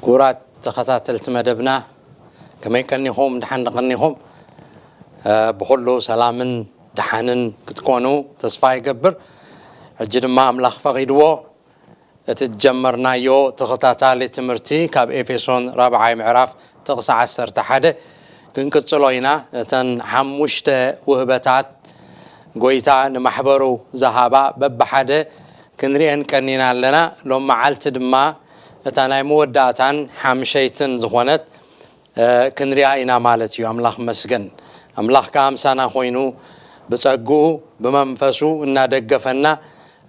ክቡራት ተኸታተልቲ መደብና፣ ከመይ ቀኒኹም? ደሓን ዶ ቀኒኹም? እ፣ ብኹሉ ሰላምን ደሓንን ክትኮኑ ተስፋ ይገብር። ሕጂ ድማ ኣምላኽ ፈቒድዎ እቲ ዝጀመርናዮ ተኸታታሊ ትምህርቲ ካብ ኤፌሶን ራብዓይ ምዕራፍ ጥቕሲ ዓሰርተ ሓደ ክንቅጽሎ ኢና። እተን ሓሙሽተ ውህበታት ጐይታ ንማሕበሩ ዝሃባ በብሓደ ክንሪኤን ቀኒና ኣለና። ሎም መዓልቲ ድማ እታ ናይ መወዳእታን ሓምሸይትን ዝኾነት፣ እ፣ ክንሪኣ ኢና ማለት እዩ። ኣምላኽ መስገን። ኣምላኽ ከኣ ምሳና ኮይኑ ብጸግኡ ብመንፈሱ እናደገፈና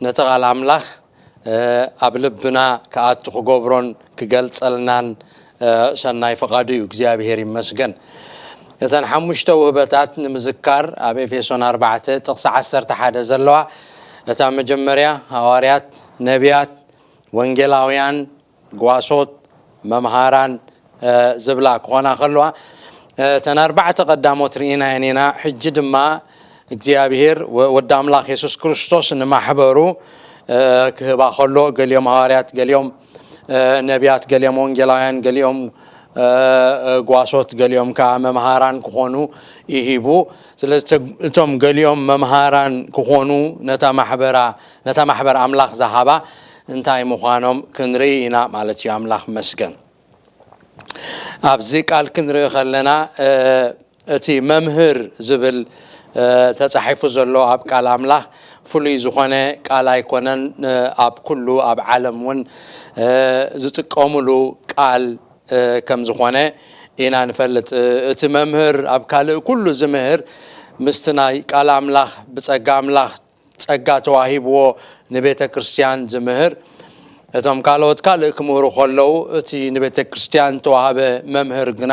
ነቲ ቃል ኣምላኽ፣ እ፣ ኣብ ልብና ክኣቱ ክገብሮን ክገልጸልናን፣ እ፣ ሰናይ ፍቓዱ እዩ። እግዚኣብሔር ይመስገን። እተን ሓሙሽተ ውህበታት ንምዝካር ኣብ ኤፌሶን ኣርባዕተ ጥቕሲ ዓሰርተ ሓደ ዘለዋ፣ እታ መጀመርያ ሃዋርያት፣ ነቢያት፣ ወንጌላውያን፣ ጓሶት፣ መምሃራን፣ እ፣ ዝብላ ክኾና ከለዋ፣ እ፣ እተን ኣርባዕተ ቀዳሞት ርኢናየን ኢና። ሕጂ ድማ እግዚኣብሔር ወ-፣ ወዲ ኣምላኽ የሱስ ክርስቶስ ንማሕበሩ፣ እ፣ ክህባ ከሎ፣ ገሊኦም ሃዋርያት፣ ገሊኦም፣ እ፣ ነቢያት፣ ገሊኦም ወንጌላውያን፣ ገሊኦም፣ እ፣ እ፣ ጓሶት፣ ገሊኦም ከኣ መምሃራን ክኾኑ ይሂቡ። ስለዚ እተ-፣ እቶም ገሊኦም መምሃራን ክኾኑ ነታ ማሕበራ፣ ነታ ማሕበር ኣምላኽ ዝሃባ እንታይ ምዃኖም ክንርኢ ኢና ማለት እዩ። ኣምላኽ መስገን። ኣብዚ ቃል ክንርኢ ከለና፣ እ፣ እቲ መምህር ዝብል፣ እ፣ ተጻሒፉ ዘሎ ኣብ ቃል ኣምላኽ ፍሉይ ዝኾነ ቃል ኣይኮነን። እ፣ ኣብ ኩሉ ኣብ ዓለም እውን፣ እ፣ ዝጥቀሙሉ ቃል፣ እ፣ ከም ዝኾነ ኢና ንፈልጥ። እ፣ እቲ መምህር ኣብ ካልእ ኩሉ ዝምህር ምስቲ ናይ ቃል ኣምላኽ ብጸጋ ኣምላኽ ጸጋ ተዋሂብዎ ንቤተ ክርስቲያን ዝምህር፣ እቶም ካልኦት ካልእ ክምህሩ ከለዉ፣ እቲ ንቤተ ክርስቲያን ተዋህበ መምህር ግና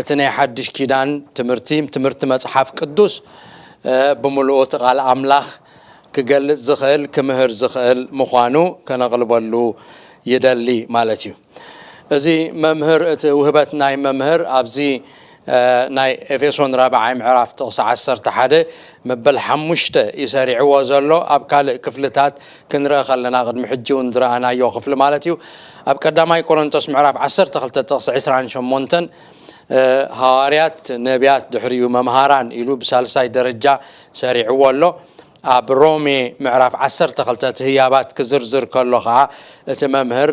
እቲ ናይ ሓድሽ ኪዳን ትምህርቲ፣ ትምህርቲ መጽሓፍ ቅዱስ፣ እ፣ ብምልኡ እቲ ቃል ኣምላኽ ክገልጽ ዝኽእል፣ ክምህር ዝኽእል ምዃኑ ከነቕልበሉ ይደሊ ማለት እዩ። እዚ መምህር፣ እቲ ውህበት ናይ መምህር ኣብዚ፣ እ፣ ናይ ኤፌሶን ራብዓይ ምዕራፍ ጥቕሲ ዓሰርተ ሓደ መበል ሓሙሽተ እዩ ሰሪዕዎ ዘሎ። ኣብ ካልእ ክፍልታት ክንርኢ ከለና፣ ቅድሚ ሕጂ እውን ዝረኣናዮ ክፍሊ ማለት እዩ። ኣብ ቀዳማይ ቆሮንቶስ ምዕራፍ ዓሰርተ ክልተ ጥቕሲ ዕስራን ሸሞንተን፣ እ፣ ሃዋርያት፣ ነቢያት፣ ድሕሪኡ መምሃራን ኢሉ ብሳልሳይ ደረጃ ሰሪዕዎ ኣሎ። ኣብ ሮሜ ምዕራፍ ዓሰርተ ክልተ እቲ ህያባት ክዝርዝር ከሎ ኸኣ፣ እቲ መምህር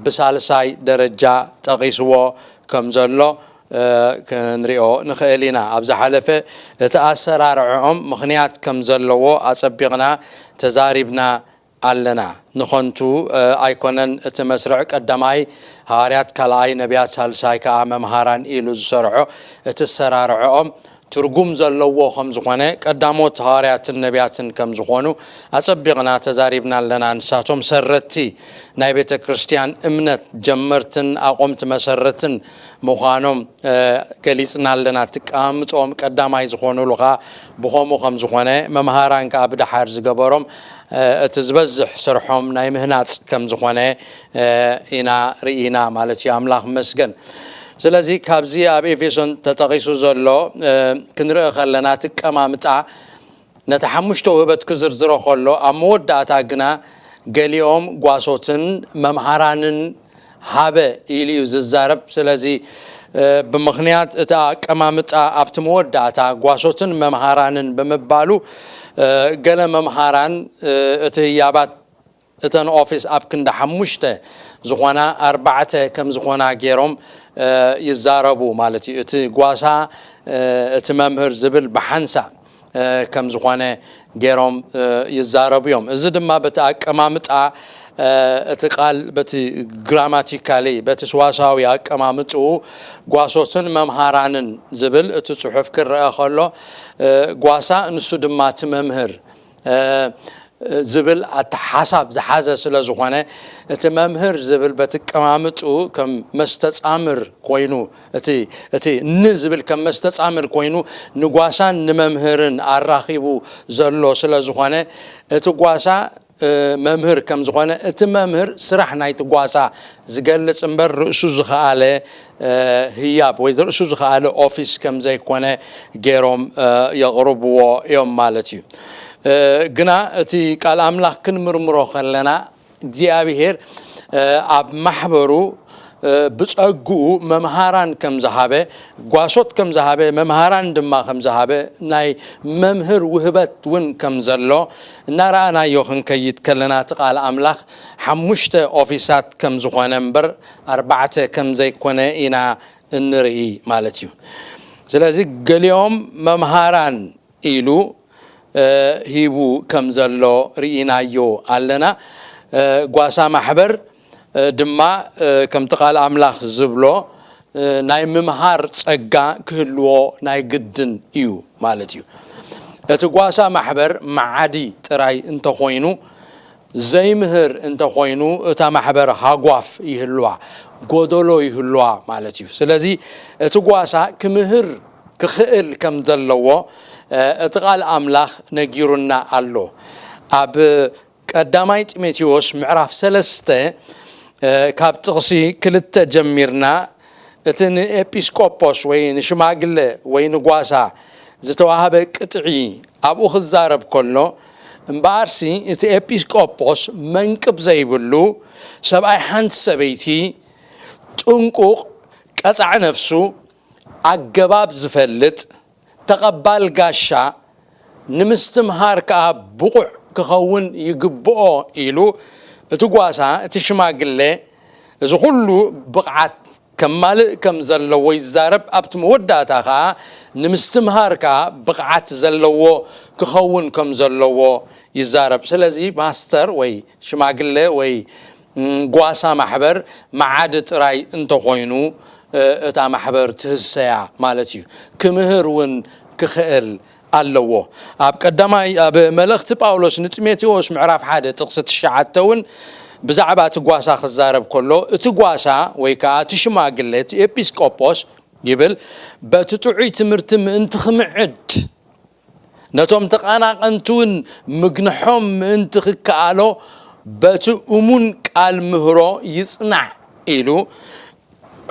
ብሳልሳይ ደረጃ ጠቒስዎ ከም ዘሎ፣ እ፣ ክንሪኦ ንኽእል ኢና። ኣብ ዝሓለፈ እቲ ኣሰራርዕኦም ምኽንያት ከም ዘለዎ ኣጸቢቕና ተዛሪብና ኣለና። ንኸንቱ፣ እ፣ ኣይኮነን እቲ መስርዕ ቀዳማይ ሃዋርያት፣ ካልኣይ ነቢያት፣ ሳልሳይ ከኣ መምሃራን ኢሉ ዝሰርዖ። እቲ ኣሰራርዕኦም ትርጉም ዘለዎ ከም ዝኾነ፣ ቀዳሞት ሃዋርያትን ነቢያትን ከም ዝኾኑ ኣጸቢቕና ተዛሪብና ኣለና። ንሳቶም ሰረቲ ናይ ቤተ ክርስቲያን እምነት፣ ጀመርትን ኣቆምቲ መሰረትን ምዃኖም፣ እ፣ ገሊጽና ኣለና። እቲ ኣቀማምጥኦም ቀዳማይ ዝኾኑሉ ኸኣ ብኸምኡ ከም ዝኾነ፣ መምሃራን ከኣ ብደሓር ዝገበሮም፣ እ፣ እቲ ዝበዝሕ ስርሖም ናይ ምህናጽ ከም ዝኾነ፣ እ፣ ኢና ርኢና ማለት እዩ። ኣምላኽ መስገን። ስለዚ ካብዚ ኣብ ኤፌሶን ተጠቒሱ ዘሎ፣ እ፣ ክንርኢ ከለና፣ እቲ ኣቀማምጣ ነቲ ሓሙሽተ ውህበት ክዝርዝሮ ከሎ፣ ኣብ መወዳእታ ግና ገሊኦም ጓሶትን መምሃራንን ሃበ ኢሉ እዩ ዝዛረብ። ስለዚ፣ እ፣ ብምኽንያት እቲ ኣቀማምጣ ኣብቲ መወዳእታ ጓሶትን መምሃራንን ብምባሉ፣ እ፣ ገለ መምሃራን፣ እ፣ እቲ ህያባት እተን ኦፊስ ኣብ ክንዲ ሓሙሽተ ዝኾና፣ ኣርባዕተ ከም ዝኾና ገይሮም፣ እ፣ ይዛረቡ ማለት እዩ። እቲ ጓሳ፣ እ፣ እቲ መምህር ዝብል ብሓንሳእ፣ እ፣ ከም ዝኾነ ገይሮም፣ እ፣ ይዛረቡ እዮም። እዚ ድማ በቲ ኣቀማምጣ፣ እ፣ እቲ ቃል በቲ ግራማቲካሊ፣ በቲ ስዋሳዊ ኣቀማምጥኡ ጓሶትን መምሃራንን ዝብል እቲ ጽሑፍ ክረአ ከሎ፣ እ፣ ጓሳ ንሱ ድማ እቲ መምህር፣ እ፣ ዝብል ኣተሓሳብ ዝሓዘ ስለ ዝኾነ፣ እቲ መምህር ዝብል በቲ ኣቀማምጥኡ ከም መስተጻምር ኮይኑ፣ እቲ፣ እቲ ን ዝብል ከም መስተጻምር ኮይኑ ንጓሳን ንመምህርን ኣራኺቡ ዘሎ ስለ ዝኾነ፣ እቲ ጓሳ፣ እ፣ መምህር ከም ዝኾነ፣ እቲ መምህር ስራሕ ናይቲ ጓሳ ዝገልጽ እምበር፣ ርእሱ ዝኸኣለ፣ እ፣ ህያብ ወይ ርእሱ ዝኸኣለ ኦፊስ ከም ዘይኮነ ገይሮም፣ እ፣ የቕርብዎ እዮም ማለት እዩ። እ፣ ግና እቲ ቃል ኣምላኽ ክንምርምሮ ከለና፣ እግዚኣብሄር፣ እ፣ ኣብ ማሕበሩ ብጸግኡ መምሃራን ከም ዝሃበ፣ ጓሶት ከም ዝሃበ፣ መምሃራን ድማ ከም ዝሃበ፣ ናይ መምህር ውህበት እውን ከም ዘሎ እናረኣናዮ ክንከይድ ከለና፣ እቲ ቃል ኣምላኽ ሓሙሽተ ኦፊሳት ከም ዝኾነ እምበር ኣርባዕተ ከም ዘይኮነ ኢና እንርኢ ማለት እዩ። ስለዚ ገሊኦም መምሃራን ኢሉ ሂቡ ከም ዘሎ ርኢናዮ ኣለና። ጓሳ ማሕበር ድማ ከምቲ ቃል ኣምላኽ ዝብሎ ናይ ምምሃር ጸጋ ክህልዎ ናይ ግድን እዩ ማለት እዩ። እቲ ጓሳ ማሕበር መዓዲ ጥራይ እንተኾይኑ ዘይምህር እንተኾይኑ እታ ማሕበር ሃጓፍ ይህልዋ፣ ጎደሎ ይህልዋ ማለት እዩ። ስለዚ እቲ ጓሳ ክምህር ክኽእል ከም ዘለዎ እቲ ቃል ኣምላኽ ነጊሩና ኣሎ። ኣብ ቀዳማይ ጢሞቴዎስ ምዕራፍ ሰለስተ ካብ ጥቕሲ ክልተ ጀሚርና እቲ ንኤጲስቆጶስ ወይ ንሽማግለ ወይ ንጓሳ ዝተዋህበ ቅጥዒ ኣብኡ ክዛረብ ከሎ፣ እምበኣርሲ እቲ ኤጲስቆጶስ መንቅብ ዘይብሉ ሰብኣይ ሓንቲ ሰበይቲ፣ ጥንቁቕ፣ ቀጻዒ ነፍሱ፣ ኣገባብ ዝፈልጥ፣ ተቐባል ጋሻ፣ ንምስትምሃር ከኣ ብቑዕ ክኸውን ይግብኦ ኢሉ እቲ ጓሳ፣ እቲ ሽማግሌ፣ እዚ ኩሉ ብቕዓት ከማልእ ከም ዘለዎ ይዛረብ። ኣብቲ መወዳእታ ከኣ ንምስትምሃር ከኣ ብቕዓት ዘለዎ ክኸውን ከም ዘለዎ ይዛረብ። ስለዚ ማስተር ወይ ሽማግሌ ወይ ጓሳ ማሕበር መዓዲ ጥራይ እንተኾይኑ እታ ማሕበር ትህሰያ ማለት እዩ። ክምህር እውን ክኽእል ኣለዎ። ኣብ ቀዳማይ ኣብ መልእኽቲ ጳውሎስ ንጢሞቴዎስ ምዕራፍ ሓደ ጥቕሲ ትሽዓተ እውን ብዛዕባ እቲ ጓሳ ክዛረብ ከሎ፣ እቲ ጓሳ ወይ ከዓ እቲ ሽማግለ፣ እቲ ኤጲስቆጶስ ይብል፣ በቲ ጥዑይ ትምህርቲ ምእንቲ ክምዕድ፣ ነቶም ተቓናቐንቲ እውን ምግንሖም ምእንቲ ክከኣሎ በቲ እሙን ቃል ምህሮ ይጽናዕ ኢሉ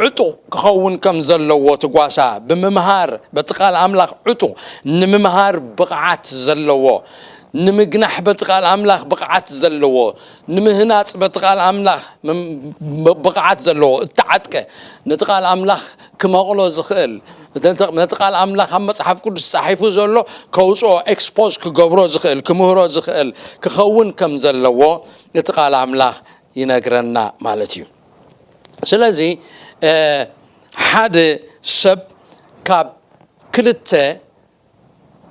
ዕጡቕ ክኸውን ከም ዘለዎ፣ እቲ ጓሳ ብምምሃር በቲ ቃል ኣምላኽ ዕጡቕ፣ ንምምሃር ብቕዓት ዘለዎ፣ ንምግናሕ በቲ ቃል ኣምላኽ ብቕዓት ዘለዎ፣ ንምህናጽ በቲ ቃል ኣምላኽ ብቕዓት ዘለዎ፣ እተዓጥቀ፣ ነቲ ቃል ኣምላኽ ክመቕሎ ዝኽእል፣ ነቲ ቃል ኣምላኽ ኣብ መጽሓፍ ቅዱስ ጻሒፉ ዘሎ ከውጽኦ፣ ኤክስፖዝ ክገብሮ ዝኽእል፣ ክምህሮ ዝኽእል ክኸውን ከም ዘለዎ እቲ ቃል ኣምላኽ ይነግረና ማለት እዩ። ስለዚ ሓደ ሰብ ካብ ክልተ፣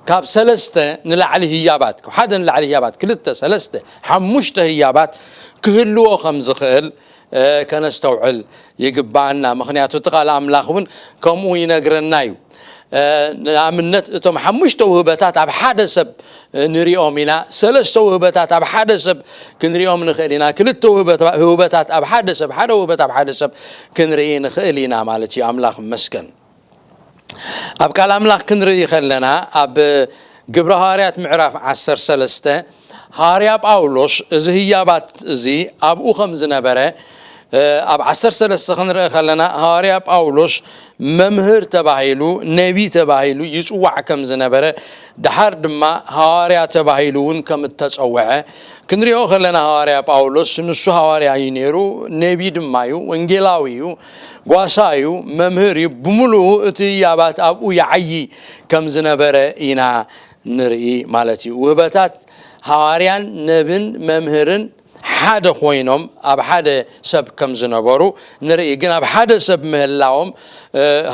ካብ ሰለስተ ንላዕሊ ህያባት፣ ካብ ሓደ ንላዕሊ ህያባት፣ ክልተ፣ ሰለስተ፣ ሓሙሽተ ህያባት ክህልዎ ከም ዝኽእል ከነስተውዕል ይግባኣና። ምኽንያቱ እቲ ቃል ኣምላኽ እውን ከምኡ ይነግረና እዩ። ንኣብነት እቶም ሓሙሽተ ውህበታት ኣብ ሓደ ሰብ ንሪኦም ኢና፣ ሰለስተ ውህበታት ኣብ ሓደ ሰብ ክንሪኦም ንኽእል ኢና፣ ክልተ ውህበታት ኣብ ሓደ ሰብ፣ ሓደ ውህበት ኣብ ሓደ ሰብ ክንርኢ ንኽእል ኢና ማለት እዩ። ኣምላኽ ይመስገን። ኣብ ቃል ኣምላኽ ክንርኢ ከለና ኣብ ግብረ ሃዋርያት ምዕራፍ ዓሰርተ ሰለስተ ሃዋርያ ጳውሎስ እዚ ህያባት እዚ ኣብኡ ከም ዝነበረ ኣብ ዓሰርተ ሰለስተ ክንርኢ ከለና ሃዋርያ ጳውሎስ መምህር ተባሂሉ ነቢ ተባሂሉ ይጽዋዕ ከም ዝነበረ ድሓር ድማ ሃዋርያ ተባሂሉ እውን ከም እተጸውዐ ክንሪኦ ከለና ሃዋርያ ጳውሎስ ንሱ ሃዋርያ እዩ ነይሩ፣ ነቢ ድማ እዩ፣ ወንጌላዊ እዩ፣ ጓሳ እዩ፣ መምህር እዩ። ብምሉኡ እቲ ህያባት ኣብኡ ይዓዪ ከም ዝነበረ ኢና ንርኢ ማለት እዩ። ውህበታት ሃዋርያን ነብን መምህርን ሓደ ኮይኖም ኣብ ሓደ ሰብ ከም ዝነበሩ ንርኢ። ግን ኣብ ሓደ ሰብ ምህላዎም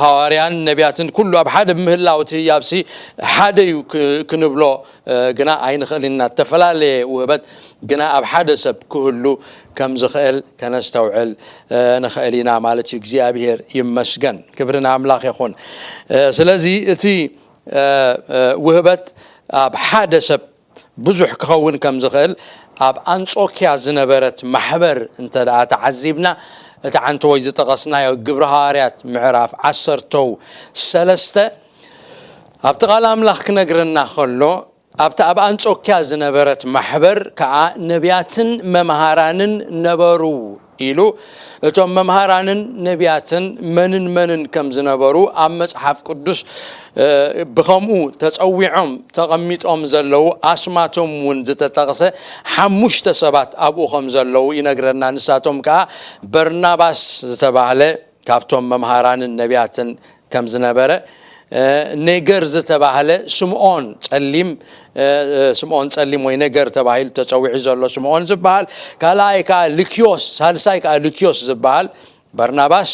ሃዋርያን ነቢያትን ኩሉ ኣብ ሓደ ምህላው እቲ ህያብሲ ሓደ እዩ ክንብሎ ግና ኣይንኽእል ኢና። እተፈላለየ ውህበት ግና ኣብ ሓደ ሰብ ክህሉ ከም ዝኽእል ከነስተውዕል ንኽእል ኢና ማለት እዩ። እግዚኣብሔር ይመስገን፣ ክብሪ ንኣምላኽ ይኹን። ስለዚ እቲ ውህበት ኣብ ሓደ ሰብ ብዙሕ ክኸውን ከም ዝኽእል ኣብ ኣንጾኪያ ዝነበረት ማሕበር እንተ ደኣ ተዓዚብና፣ እቲ ዓንተወይ ዝጠቐስናዮ ግብሪ ሃዋርያት ምዕራፍ ዓሰርተው ሰለስተ ኣብቲ ቃል ኣምላኽ ክነግረና ከሎ፣ ኣብቲ ኣብ ኣንጾኪያ ዝነበረት ማሕበር ከኣ ነቢያትን መምሃራንን ነበሩ ኢሉ፣ እቶም መምሃራንን ነቢያትን መንን መንን ከም ዝነበሩ ኣብ መጽሓፍ ቅዱስ ብኸምኡ ተጸዊዖም ተቐሚጦም ዘለዉ ኣስማቶም እውን ዝተጠቕሰ ሓሙሽተ ሰባት ኣብኡ ከም ዘለዉ ይነግረና። ንሳቶም ከኣ በርናባስ ዝተባህለ ካብቶም መምሃራንን ነቢያትን ከም ዝነበረ፣ ኔገር ዝተባህለ ስምዖን ጸሊም፣ ስምዖን ጸሊም ወይ ኔገር ተባሂሉ ተጸዊዑ ዘሎ ስምዖን ዝበሃል፣ ካልኣይ ከኣ ልክዮስ፣ ሳልሳይ ከኣ ልክዮስ ዝበሃል፣ በርናባስ፣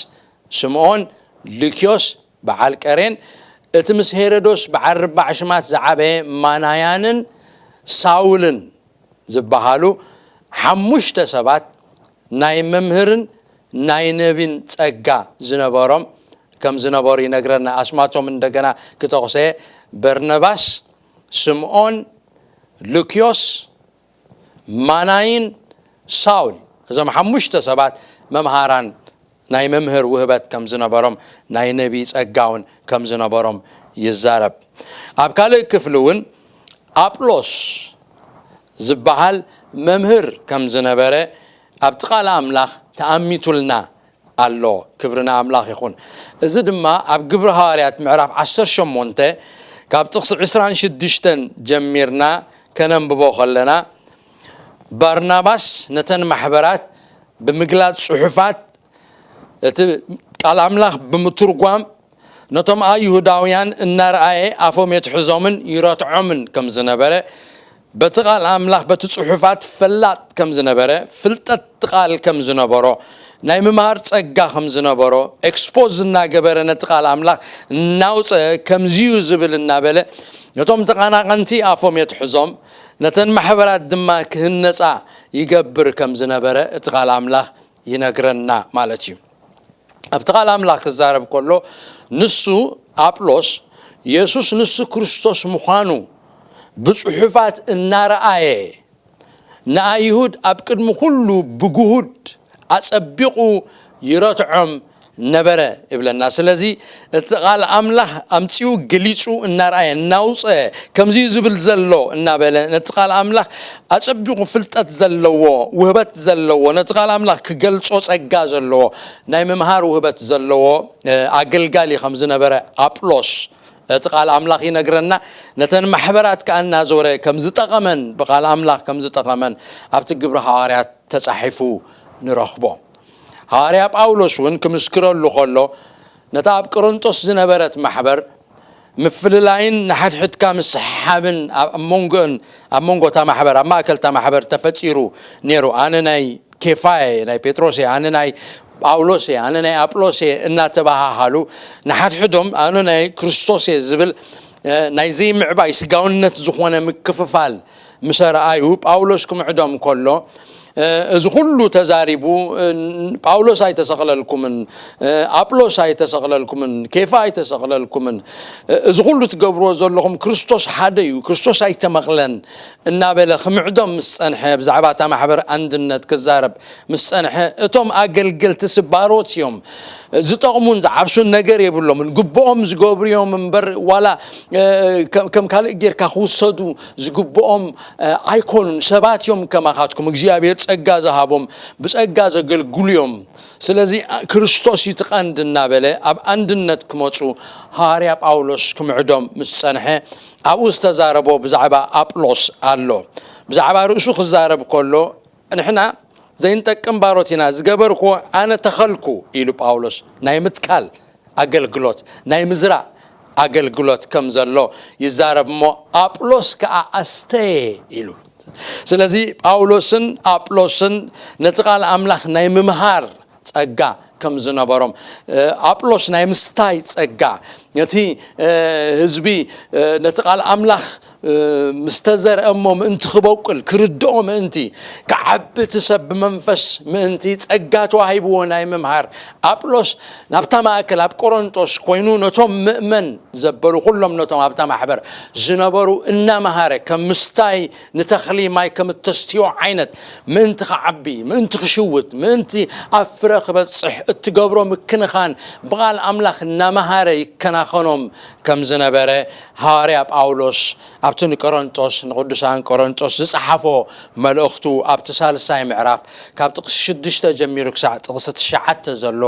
ስምዖን፣ ልክዮስ በዓል ቀሬን፣ እቲ ምስ ሄሮዶስ በዓል ርባዕ ሽማት ዝዓበየ ማናያንን ሳውልን ዝበሃሉ ሓሙሽተ ሰባት ናይ መምህርን ናይ ነቢን ጸጋ ዝነበሮም ከም ዝነበሩ ይነግረና። ኣስማቶም እንደገና ክጠቕሰ፣ በርነባስ፣ ስምዖን፣ ሉክዮስ፣ ማናይን ሳውል፣ እዞም ሓሙሽተ ሰባት መምሃራን ናይ መምህር ውህበት ከም ዝነበሮም፣ ናይ ነቢ ጸጋ እውን ከም ዝነበሮም ይዛረብ። ኣብ ካልእ ክፍሊ እውን ኣጵሎስ ዝበሃል መምህር ከም ዝነበረ ኣብቲ ቃል ኣምላኽ ተኣሚቱልና ኣሎ። ክብሪ ንኣምላኽ ይኹን። እዚ ድማ ኣብ ግብሪ ሃዋርያት ምዕራፍ ዓሰርተ ሸሞንተ ካብ ጥቕሲ ዕስራን ሽዱሽተን ጀሚርና ከነንብቦ ከለና፣ ባርናባስ ነተን ማሕበራት ብምግላጽ ጽሑፋት፣ እቲ ቃል ኣምላኽ ብምትርጓም፣ ነቶም ኣይሁዳውያን እናረኣየ ኣፎም የትሕዞምን ይረትዖምን ከም ዝነበረ፣ በቲ ቃል ኣምላኽ፣ በቲ ጽሑፋት ፈላጥ ከም ዝነበረ፣ ፍልጠት ቃል ከም ዝነበሮ፣ ናይ ምምሃር ጸጋ ከም ዝነበሮ፣ ኤክስፖዝ እናገበረ ነቲ ቃል ኣምላኽ እናውጸ፣ ከምዚዩ ዝብል እናበለ፣ ነቶም ተቐናቐንቲ ኣፎም የትሕዞም፣ ነተን ማሕበራት ድማ ክህነጻ ይገብር ከም ዝነበረ እቲ ቃል ኣምላኽ ይነግረና ማለት እዩ። ኣብቲ ቃል ኣምላኽ ክዛረብ ከሎ፣ ንሱ፣ ኣጵሎስ፣ የሱስ ንሱ ክርስቶስ ምዃኑ ብጽሑፋት እናረኣየ፣ ንኣይሁድ ኣብ ቅድሚ ኩሉ ብግሁድ ኣጸቢቑ ይረትዖም ነበረ ይብለና። ስለዚ እቲ ቃል ኣምላኽ ኣምጺኡ ገሊጹ እናረኣየ፣ እናውጸ፣ ከምዚ እዩ ዝብል ዘሎ እናበለ፣ ነቲ ቃል ኣምላኽ ኣጸቢቑ ፍልጠት ዘለዎ፣ ውህበት ዘለዎ፣ ነቲ ቃል ኣምላኽ ክገልጾ ጸጋ ዘለዎ፣ ናይ ምምሃር ውህበት ዘለዎ፣ እ፣ ኣገልጋሊ ከም ዝነበረ ኣጵሎስ እቲ ቃል ኣምላኽ ይነግረና። ነተን ማሕበራት ከኣ እናዞረ ከም ዝጠቐመን፣ ብቃል ኣምላኽ ከም ዝጠቐመን ኣብቲ ግብሪ ሃዋርያት ተጻሒፉ ንረኽቦ። ሃዋርያ ጳውሎስ እውን ክምስክረሉ ከሎ፣ ነታ ኣብ ቆሮንጦስ ዝነበረት ማሕበር ምፍልላይን ንሓድሕድካ ምስሓብን ኣብ መንጎን፣ ኣብ መንጎ እታ ማሕበር፣ ኣብ ማእከል እታ ማሕበር ተፈጢሩ ነይሩ። ኣነ ናይ ኬፋ እየ፣ ናይ ጴጥሮስ እየ፣ ኣነ ናይ ጳውሎስ እየ፣ ኣነ ናይ ኣጵሎስ እየ እናተባሃሃሉ፣ ንሓድሕዶም ኣነ ናይ ክርስቶስ እየ ዝብል፣ እ፣ ናይ ዘይምዕባይ ስጋውነት ዝኾነ ምክፍፋል ምስ ኣርኣዩ፣ ጳውሎስ ክምዕዶም ከሎ፣ እ፣ እዚ ኩሉ ተዛሪቡ፣ እ፣ ጳውሎስ ኣይተሰቕለልኩምን፣ እ፣ ኣጵሎስ ኣይተሰቕለልኩምን፣ ኬፋ ኣይተሰቕለልኩምን፣ እ፣ እዚ ኩሉ ትገብርዎ ዘለኹም ክርስቶስ ሓደ እዩ፣ ክርስቶስ ኣይተመቕለን እናበለ ክምዕዶም ምስ ጸንሐ፣ ብዛዕባ እታ ማሕበር ኣንድነት ክዛረብ ምስ ጸንሐ፣ እቶም ኣገልገልቲ ስባሮት እዮም። ዝጠቕሙን ዝዓብሱን ነገር የብሎምን። ግብኦም ዝገብሩ እዮም እምበር፣ ዋላ፣ እ፣ ከም፣ ከም ካልእ ጌርካ ክውሰዱ ዝግብኦም፣ እ፣ ኣይኮኑን። ሰባት እዮም ከማኻትኩም። እግዚኣብሔር ጸጋ ዝሃቦም፣ ብጸጋ ዘገልግሉ እዮም። ስለዚ፣ እ፣ ክርስቶስ እዩ እቲ ቀንዲ እናበለ ኣብ ኣንድነት ክመጹ ሃዋርያ ጳውሎስ ክምዕዶም ምስ ጸንሐ፣ ኣብኡ ዝተዛረቦ ብዛዕባ ኣጵሎስ ኣሎ። ብዛዕባ ርእሱ ክዛረብ ከሎ፣ ንሕና ዘይንጠቅም ባሮት ኢና፣ ዝገበርኩዎ ኣነ ተኸልኩ ኢሉ ጳውሎስ። ናይ ምትካል ኣገልግሎት፣ ናይ ምዝራእ ኣገልግሎት ከም ዘሎ ይዛረብ እሞ፣ ኣጵሎስ ከኣ ኣስተየ ኢሉ። ስለዚ ጳውሎስን ኣጵሎስን ነቲ ቃል ኣምላኽ ናይ ምምሃር ጸጋ ከም ዝነበሮም፣ እ፣ ኣጵሎስ ናይ ምስታይ ጸጋ፣ ነቲ፣ እ፣ ህዝቢ፣ እ፣ ነቲ ቃል ኣምላኽ፣ እ፣ ምስ ተዘርአ እሞ ምእንቲ ክበቁል፣ ክርድኦ ምእንቲ፣ ክዓቢ እቲ ሰብ ብመንፈስ ምእንቲ፣ ጸጋ ተዋሂብዎ ናይ ምምሃር፣ ኣጵሎስ ናብታ ማእከል ኣብ ቆሮንጦስ ኮይኑ ነቶም ምእመን ዘበሉ ኩሎም ነቶም ኣብታ ማሕበር ዝነበሩ እናመሃረ፣ ከም ምስታይ ንተኽሊ ማይ ከም እተስትዮ ዓይነት፣ ምእንቲ ክዓቢ፣ ምእንቲ ክሽውት፣ ምእንቲ ኣብ ፍረ ክበጽሕ እትገብሮ ምክንኻን ብቓል ኣምላኽ እናመሃረ ይከናኸን ይኾኖም ከም ዝነበረ ሃዋርያ ጳውሎስ ኣብቲ ንቆሮንጦስ፣ ንቅዱሳን ቆሮንጦስ ዝጸሓፎ መልእኽቱ ኣብቲ ሳልሳይ ምዕራፍ ካብ ጥቕሲ ሽዱሽተ ጀሚሩ ክሳዕ ጥቕሲ ትሽዓተ ዘሎ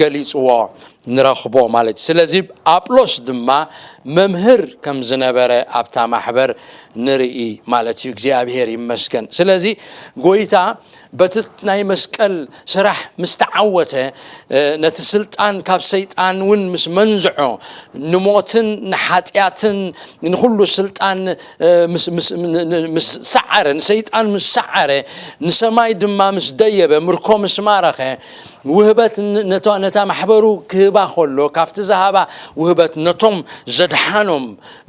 ገሊጽዎ ንረኽቦ ማለት እዩ። ስለዚ ኣጵሎስ ድማ መምህር ከም ዝነበረ ኣብታ ማሕበር ንርኢ ማለት እዩ። እግዚኣብሔር ይመስገን። ስለዚ ጎይታ በቲ ናይ መስቀል ስራሕ ምስ ተዓወተ፣ ነቲ ስልጣን ካብ ሰይጣን እውን ምስ መንዝዖ፣ ንሞትን ንሓጢኣትን ንኹሉ ስልጣን ምስ ሰዓረ፣ ንሰይጣን ምስ ሰዓረ፣ ንሰማይ ድማ ምስ ደየበ፣ ምርኮ ምስ ማረኸ፣ ውህበት ነታ ማሕበሩ ክህባ ከሎ ካብቲ ዝሃባ ውህበት ነቶም ዘድሓኖም፣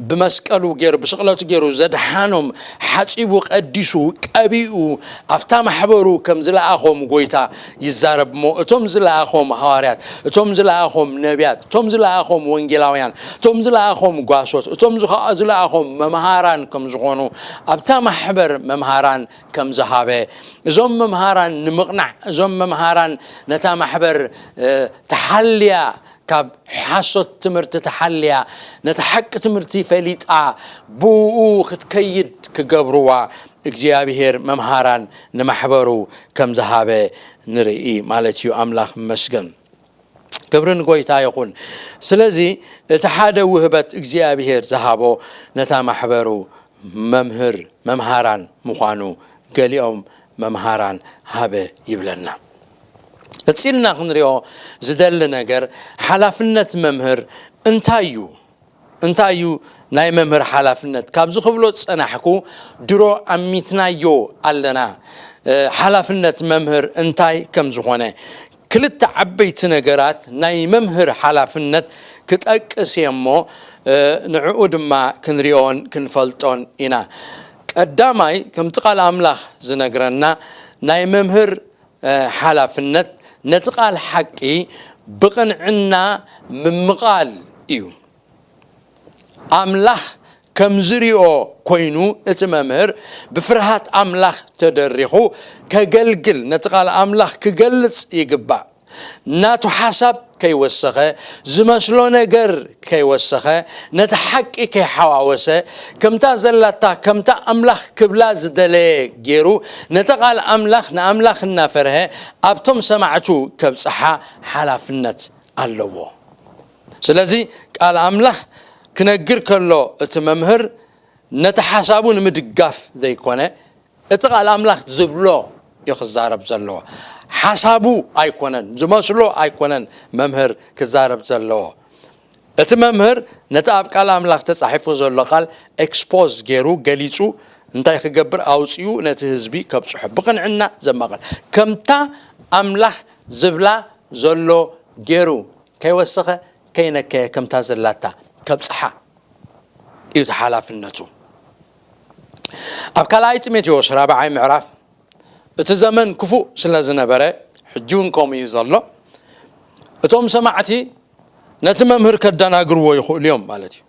ብመስቀሉ ገይሩ ብስቕለቱ ገይሩ ዘድሓኖም፣ ሓጺቡ ቀዲሱ ቀቢኡ ኣብታ ማሕበሩ ከም ዝለኣኾም ጎይታ ይዛረብ እሞ፣ እቶም ዝለኣኾም ሃዋርያት፣ እቶም ዝለኣኾም ነቢያት፣ እቶም ዝለኣኾም ወንጌላውያን፣ እቶም ዝለኣኾም ጓሶት፣ እቶም ዝለኣኾም መምሃራን ከም ዝኾኑ፣ ኣብታ ማሕበር መምሃራን ከም ዝሃበ፣ እዞም መምሃራን ንምቕናዕ፣ እዞም መምሃራን ነታ ማሕበር ተሓልያ፣ ካብ ሓሶት ትምህርቲ ተሓልያ፣ ነቲ ሓቂ ትምህርቲ ፈሊጣ ብኡ ክትከይድ ክገብርዋ እግዚኣብሔር መምሃራን ንማሕበሩ ከም ዝሃበ ንርኢ ማለት እዩ። ኣምላኽ ይመስገን። ክብሪ ንጎይታ ይኹን። ስለዚ እቲ ሓደ ውህበት እግዚኣብሔር ዝሃቦ ነታ ማሕበሩ መምህር መምሃራን ምዃኑ ገሊኦም መምሃራን ሃበ ይብለና። ቀጺልና ክንሪኦ ዝደሊ ነገር ሓላፍነት መምህር እንታይ እዩ? እንታይ እዩ ናይ መምህር ሓላፍነት? ካብዚ ክብሎ ዝጸናሕኩ ድሮ ኣሚትናዮ ኣለና። ሓላፍነት መምህር እንታይ ከም ዝኾነ ክልተ ዓበይቲ ነገራት ናይ መምህር ሓላፍነት ክጠቅስ እየ እሞ ንዕኡ ድማ ክንሪኦን ክንፈልጦን ኢና። ቀዳማይ ከምቲ ቃል ኣምላኽ ዝነግረና ናይ መምህር ሓላፍነት ነቲ ቃል ሓቂ ብቕንዕና ምምቓል እዩ። ኣምላኽ ከም ዝሪኦ ኮይኑ እቲ መምህር ብፍርሃት ኣምላኽ ተደሪኹ ከገልግል፣ ነቲ ቃል ኣምላኽ ክገልጽ ይግባእ። ናቱ ሓሳብ ከይወሰኸ፣ ዝመስሎ ነገር ከይወሰኸ፣ ነቲ ሓቂ ከይሓዋወሰ፣ ከምታ ዘላታ ከምታ ኣምላኽ ክብላ ዝደለየ ገይሩ ነቲ ቃል ኣምላኽ ንኣምላኽ እናፈርሀ ኣብቶም ሰማዕቱ ከብጽሓ ሓላፍነት ኣለዎ። ስለዚ ቃል ኣምላኽ ክነግር ከሎ እቲ መምህር ነቲ ሓሳቡ ንምድጋፍ ዘይኮነ እቲ ቃል ኣምላኽ ዝብሎ እዩ ክዛረብ ዘለዎ። ሓሳቡ ኣይኮነን፣ ዝመስሎ ኣይኮነን መምህር ክዛረብ ዘለዎ። እቲ መምህር ነቲ ኣብ ቃል ኣምላኽ ተጻሒፉ ዘሎ ቃል ኤክስፖዝ ገይሩ ገሊጹ እንታይ ክገብር ኣውጺኡ ነቲ ህዝቢ ከብጽሖ ብቕንዕና ዘማቕል ከምታ ኣምላኽ ዝብላ ዘሎ ገይሩ ከይወሰኸ ከይነከየ ከምታ ዘላታ ከብጽሓ እዩ እቲ ሓላፍነቱ። ኣብ ካልኣይ ጢሞቴዎስ ራብዓይ ምዕራፍ እቲ ዘመን ክፉእ ስለ ዝነበረ ሕጂ እውን ከምኡ እዩ ዘሎ። እቶም ሰማዕቲ ነቲ መምህር ከደናግርዎ ይኽእሉ እዮም ማለት እዩ።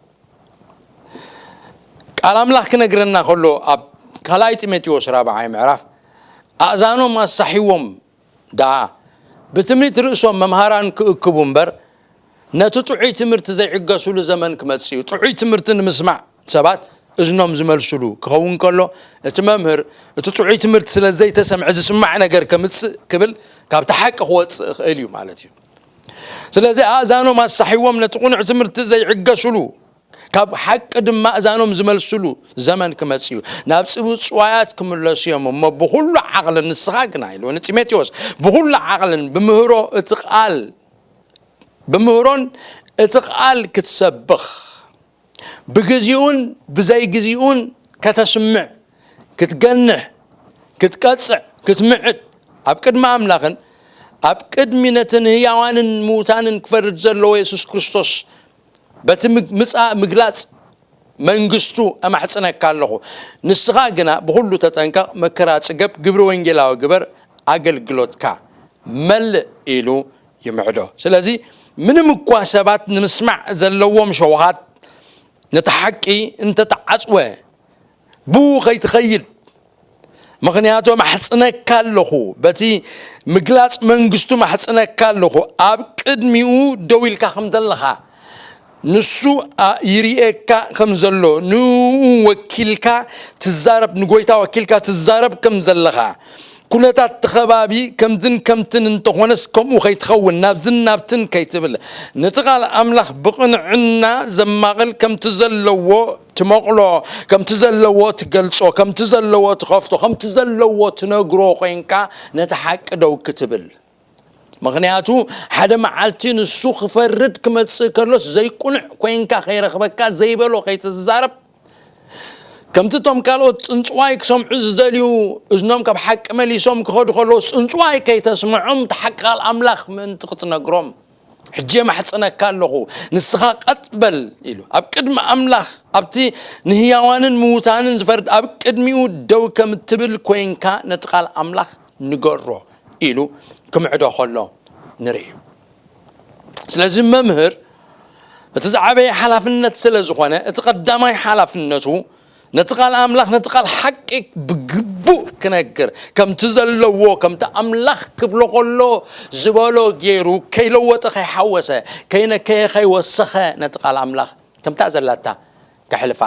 ቃል ኣምላኽ ክነግረና ከሎ ኣብ ካልኣይ ጢሞቴዎስ ራብዓይ ምዕራፍ ኣእዛኖም ኣሳሒዎም ደኣ ብትምኒት ርእሶም መምሃራን ክእክቡ እምበር ነቲ ጥዑይ ትምህርቲ ዘይዕገሱሉ ዘመን ክመጽእ እዩ። ጥዑይ ትምህርቲ ንምስማዕ ሰባት እዝኖም ዝመልሱሉ ክኸውን ከሎ እቲ መምህር እቲ ጥዑይ ትምህርቲ ስለ ዘይተሰምዐ ዝስማዕ ነገር ከምጽእ ክብል ካብቲ ሓቂ ክወጽእ ይኽእል እዩ ማለት እዩ። ስለዚ ኣእዛኖም ኣሳሒዎም ነቲ ቅኑዕ ትምህርቲ ዘይዕገሱሉ ካብ ሓቂ ድማ ኣእዛኖም ዝመልሱሉ ዘመን ክመጽእ እዩ። ናብ ጽውጽዋያት ክምለሱ እዮም እሞ ብኹሉ ዓቕልን ንስኻ ግና ኢሉ ንጢሞቴዎስ ብኹሉ ዓቕልን ብምህሮ እቲ ቃል ብምህሮን እቲ ቃል ክትሰብኽ ብግዚኡን ብዘይግዚኡን ከተስምዕ ክትገንሕ ክትቀጽዕ ክትምዕድ ኣብ ቅድሚ ኣምላኽን ኣብ ቅድሚ ነቲ ንህያዋንን ምዉታንን ክፈርድ ዘለዎ የሱስ ክርስቶስ በቲ ምጻእ ምግላጽ መንግስቱ እማሕጽነካ ኣለኹ። ንስኻ ግና ብኹሉ ተጠንቀቕ፣ መከራ ጽገብ፣ ግብሪ ወንጌላዊ ግበር፣ ኣገልግሎትካ መልእ ኢሉ ይምዕዶ። ስለዚ ምንም እኳ ሰባት ንምስማዕ ዘለዎም ሸውሃት ነቲ ሓቂ እንተተዓጽወ ብኡ ከይትኸይድ ምኽንያቱ ማሕጽነካ ኣለኹ፣ በቲ ምግላጽ መንግስቱ ማሕጽነካ ኣለኹ፣ ኣብ ቅድሚኡ ደው ኢልካ ከም ዘለኻ ንሱ ይርእየካ ከም ዘሎ፣ ንኡ ወኪልካ ትዛረብ፣ ንጎይታ ወኪልካ ትዛረብ ከም ዘለኻ፣ ኩነታት እቲ ከባቢ ከምዝን ከምትን እንተኾነስ ከምኡ ከይትኸውን፣ ናብዝን ናብትን ከይትብል፣ ነቲ ቃል ኣምላኽ ብቕንዕና ዘማቕል፣ ከምቲ ዘለዎ ትመቕሎ፣ ከምቲ ዘለዎ ትገልጾ፣ ከምቲ ዘለዎ ትኸፍቶ፣ ከምቲ ዘለዎ ትነግሮ ኮይንካ ነቲ ሓቂ ደው ክትብል። ምኽንያቱ ሓደ መዓልቲ ንሱ ክፈርድ ክመጽእ ከሎስ ዘይቁኑዕ ኮይንካ ከይረኽበካ ዘይበሎ ከይትዛረብ፣ ከምቲ እቶም ካልኦት ጽንጽዋይ ክሰምዑ ዝደልዩ እዝኖም ካብ ሓቂ መሊሶም ክኸዱ ከለዉ ጽንጽዋይ ከይተስምዖም እቲ ሓቂ ቃል ኣምላኽ ምእንቲ ክትነግሮም ሕጂ የማሕጽነካ ኣለኹ፣ ንስኻ ቀጥ በል ኢሉ ኣብ ቅድሚ ኣምላኽ ኣብቲ ንህያዋንን ምዉታንን ዝፈርድ ኣብ ቅድሚኡ ደው ከም እትብል ኮይንካ ነቲ ቃል ኣምላኽ ንገሮ ኢሉ ክምዕዶ ከሎ ንርኢ። ስለዚ መምህር እቲ ዝዓበየ ሓላፍነት ስለ ዝኾነ እቲ ቀዳማይ ሓላፍነቱ ነቲ ቃል ኣምላኽ ነቲ ቃል ሓቂ ብግቡእ ክነግር ከምቲ ዘለዎ ከምቲ ኣምላኽ ክብሎ ከሎ ዝበሎ ገይሩ ከይለወጠ ከይሓወሰ ከይነከየ ከይወሰኸ ነቲ ቃል ኣምላኽ ከምታ ዘላታ ከሕልፋ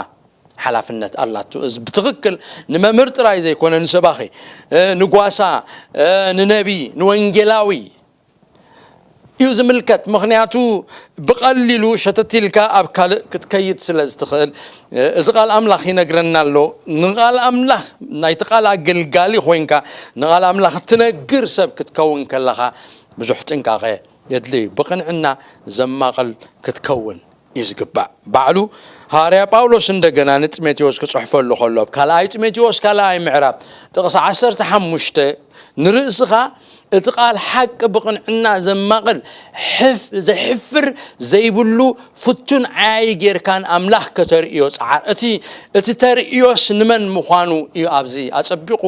ሓላፍነት ኣላቱ። እዚ ብትኽክል ንመምህር ጥራይ ዘይኮነ ንሰባኺ፣ ንጓሳ፣ ንነቢ፣ ንወንጌላዊ እዩ ዝምልከት። ምኽንያቱ ብቐሊሉ ሸተት ኢልካ ኣብ ካልእ ክትከይድ ስለ ዝትኽእል እዚ ቃል ኣምላኽ ይነግረና ኣሎ። ንቃል ኣምላኽ ናይቲ ቃል ኣገልጋሊ ኮይንካ ንቃል ኣምላኽ እትነግር ሰብ ክትከውን ከለኻ ብዙሕ ጥንቃቐ የድልዩ። ብቕንዕና ዘማቕል ክትከውን እዩ ዝግባእ። ባዕሉ ሃዋርያ ጳውሎስ እንደገና ንጢሞቴዎስ ክጽሕፈሉ ከሎ ኣብ ካልኣይ ጢሞቴዎስ ካልኣይ ምዕራፍ ጥቕሲ ዓሰርተ ሓሙሽተ ንርእስኻ እቲ ቃል ሓቂ ብቕንዕና ዘማቕል ዘሕፍር ዘይብሉ ፍቱን ዓያዪ ጌርካን ኣምላኽ ከተርእዮ ጸዓር። እቲ እቲ ተርእዮስ ንመን ምዃኑ እዩ ኣብዚ ኣጸቢቑ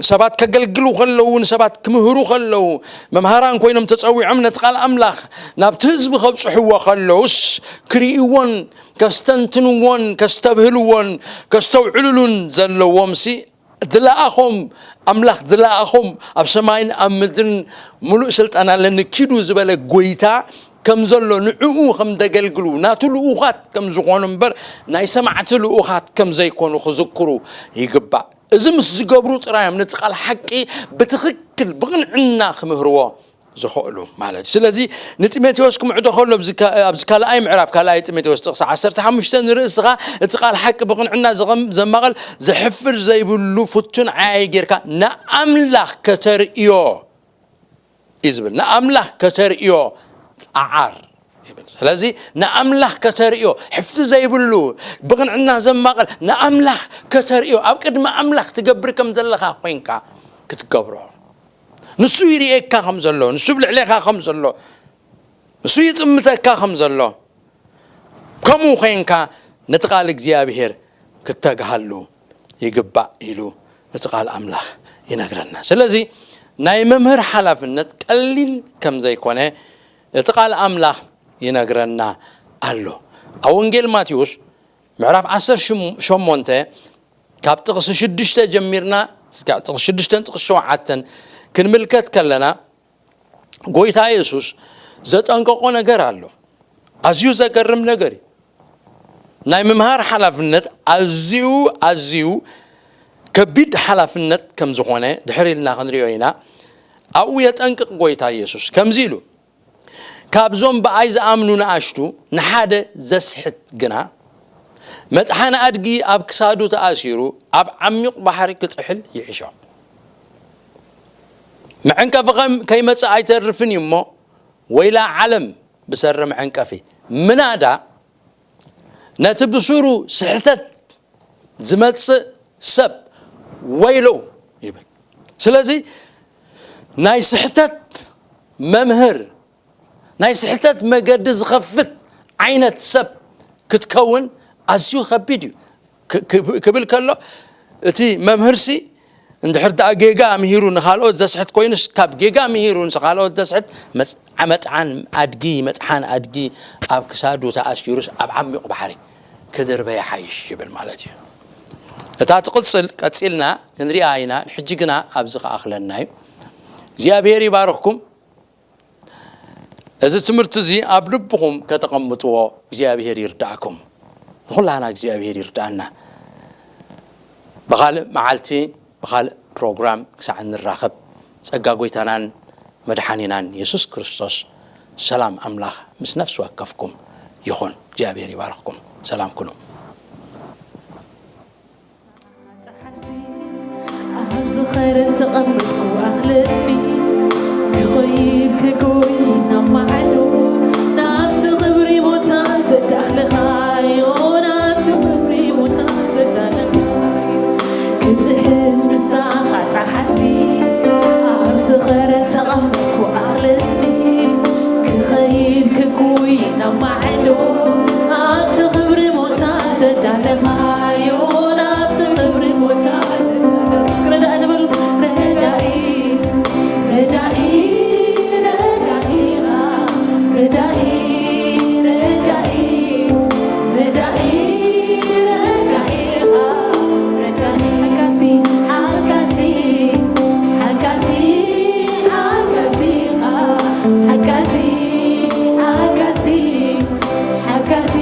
ሰባት ከገልግሉ ከለዉ ንሰባት ክምህሩ ከለዉ መምሃራን ኮይኖም ተጸዊዖም ነቲ ቃል ኣምላኽ ናብቲ ህዝቢ ከብጽሕዎ ከለዉስ ክርእይዎን ከስተንትንዎን ከስተብህልዎን ከስተውዕልሉን ዘለዎም ሲ ዝለኣኾም ኣምላኽ ዝለኣኾም ኣብ ሰማይን ኣብ ምድርን ሙሉእ ስልጣን ኣለኒ ኪዱ ዝበለ ጎይታ ከም ዘሎ ንዕኡ ከም ደገልግሉ ናቱ ልኡኻት ከም ዝኾኑ እምበር ናይ ሰማዕቲ ልኡኻት ከም ዘይኮኑ ክዝክሩ ይግባእ። እዚ ምስ ዝገብሩ ጥራይ እዮም ነቲ ቃል ሓቂ ብትኽክል ብቕንዕና ክምህርዎ ዝኽእሉ ማለት እዩ። ስለዚ ንጢሞቴዎስ ክምዕዶ ከሎ ኣብዚ ካልኣይ ምዕራፍ ካልኣይ ጢሞቴዎስ ጥቕሲ ዓሰርተ ሓሙሽተ ንርእስኻ እቲ ቃል ሓቂ ብቕንዕና ዘማቐል ዘሕፍር ዘይብሉ ፍቱን ዓያይ ጌርካ ንኣምላኽ ከተርእዮ እዩ ዝብል። ንኣምላኽ ከተርእዮ ጸዓር ይብል። ስለዚ ንኣምላኽ ከተርእዮ ሕፍቲ ዘይብሉ ብቕንዕና ዘማቐል ንኣምላኽ ከተርእዮ ኣብ ቅድሚ ኣምላኽ ትገብር ከም ዘለኻ ኮይንካ ክትገብሮ ንሱ ይርእየካ ከም ዘሎ፣ ንሱ ብልዕሌኻ ከም ዘሎ፣ ንሱ ይጥምተካ ከም ዘሎ፣ ከምኡ ኮይንካ ነቲ ቃል እግዚኣብሔር ክተግሃሉ ይግባእ ኢሉ እቲ ቃል ኣምላኽ ይነግረና። ስለዚ ናይ መምህር ሓላፍነት ቀሊል ከም ዘይኮነ እቲ ቃል ኣምላኽ ይነግረና ኣሎ። ኣብ ወንጌል ማቴዎስ ምዕራፍ ዓሰርተ ሸሞንተ ካብ ጥቕሲ ሽዱሽተ ጀሚርና እስካብ ጥቕሲ ሽዱሽተን ጥቕሲ ሸውዓተን ክንምልከት ከለና ጎይታ የሱስ ዘጠንቀቆ ነገር ኣሎ። ኣዝዩ ዘገርም ነገር እዩ። ናይ ምምሃር ሓላፍነት ኣዝዩ ኣዝዩ ከቢድ ሓላፍነት ከም ዝኾነ ድሕር ኢልና ክንሪኦ ኢና። ኣብኡ የጠንቅቕ ጎይታ የሱስ ከምዚ ኢሉ፣ ካብዞም ብኣይ ዝኣምኑ ንኣሽቱ ንሓደ ዘስሕት ግና መጽሓን ኣድጊ ኣብ ክሳዱ ተኣሲሩ ኣብ ዓሚቕ ባሕሪ ክጽሕል ይሕሾ። መዐንቀፊ ከም ከይመጽእ ኣይተርፍን እዩ እሞ ወይላ ዓለም ብሰሪ መዐንቀፊ ምናዳ ነቲ ብሱሩ ስሕተት ዝመጽእ ሰብ ወይሎ ይብል። ስለዚ ናይ ስሕተት መምህር ናይ ስሕተት መገዲ ዝኸፍት ዓይነት ሰብ ክትከውን ኣዝዩ ከቢድ እዩ ክብል ከሎ እቲ መምህርሲ እንድሕር ደኣ ጌጋ ምሂሩ ንኻልኦት ዘስሕት ኮይኑስ ካብ ጌጋ ምሂሩ ንኻልኦት ዘስሕት መጥዓን ኣድጊ መጥሓን ኣድጊ ኣብ ክሳዱ ተኣሲሩስ ኣብ ዓሚቑ ባሕሪ ክድርበ ይሓይሽ ይብል ማለት እዩ። እታ ትቕጽል ቀጺልና ክንሪኣ ኢና። ሕጂ ግና ኣብዚ ክኣኽለና እዩ። እግዚኣብሔር ይባርኽኩም። እዚ ትምህርቲ እዚ ኣብ ልብኹም ከተቐምጥዎ እግዚኣብሔር ይርዳእኩም። ንኹላና እግዚኣብሔር ይርዳእና። ብኻልእ መዓልቲ ብኻልእ ፕሮግራም ክሳዕ እንራኸብ ጸጋ ጎይታናን መድሓኒናን የሱስ ክርስቶስ ሰላም ኣምላኽ ምስ ነፍሲ ወከፍኩም ይኹን። እግዚኣብሔር ይባርኽኩም። ሰላም ኩኑ። ኣብ ዝኸረን ተቐመጥኩ ኣኽለኒ ክኸይድ ክጎይ ናብ ማዕዶ ናብቲ ክብሪ ቦታ ዘዳለኻዮ ናብቲ ክብሪ ቦታ ዘዳለኻዮ ክጥሕስ ምሳኻ ጣሓሲ ኣብ ዝኸረን ተቐመጥኩ ኣኽለኒ ክኸይድ ክጎይ ናብ ማዕዶ ናብቲ ክብሪ ቦታ ዘዳለኻዮ ናብቲ ክብሪ ቦታ ዘዳለኻዮ ረዳኢ ንበሉ ረዳኢ ረዳኢ ረዳኢኻ ረዳኢ ረዳኢ ረዳኢ ረዳኢኻ ረዳኢ ሓጋዚ ሓጋዚ ሓጋዚ ሓጋዚኻ ሓጋዚ ሓጋዚ ሓጋዚ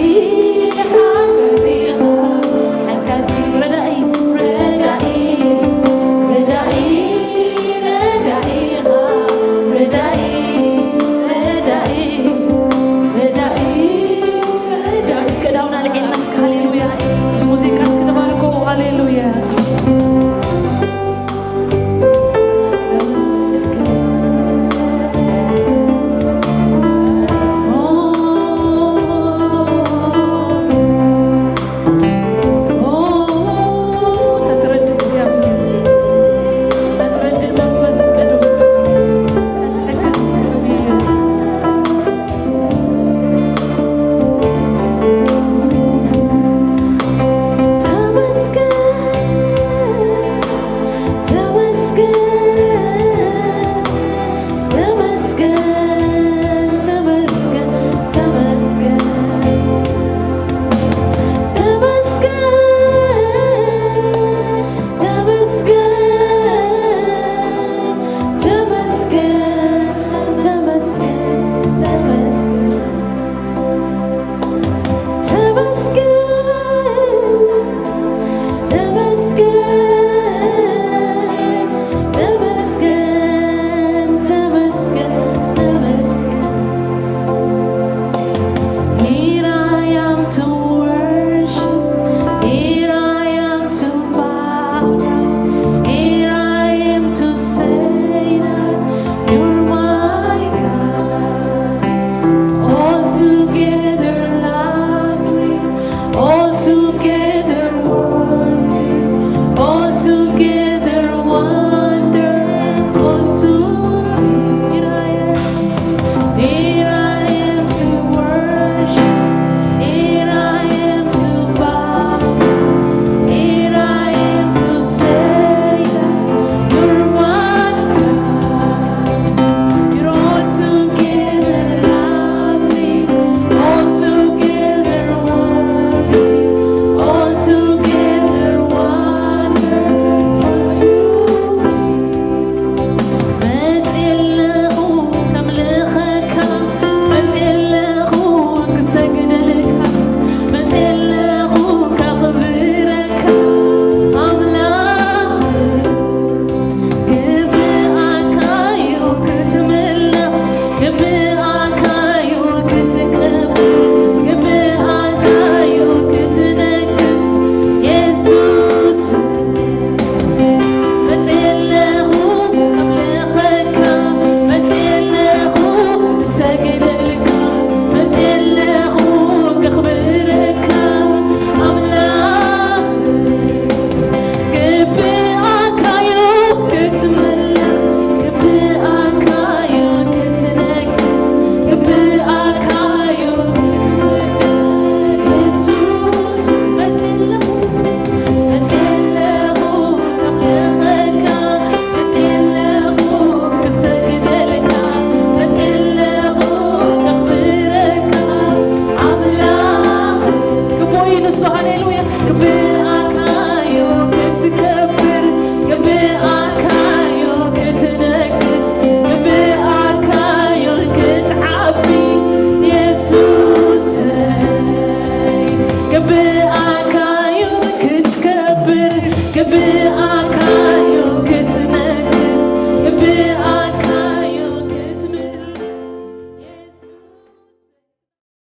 ሓጋዚኻ ሓጋዚ ረዳኢ ረዳኢ ረዳኢ ረዳኢኻ ረዳኢ ረዳኢ ረዳኢ ረዳኢ እስከ ዳውና ልዒልና እስከ ሃሌሉያ ምስ ሙዚቃ እስከ ንባርኮ ሃሌሉያ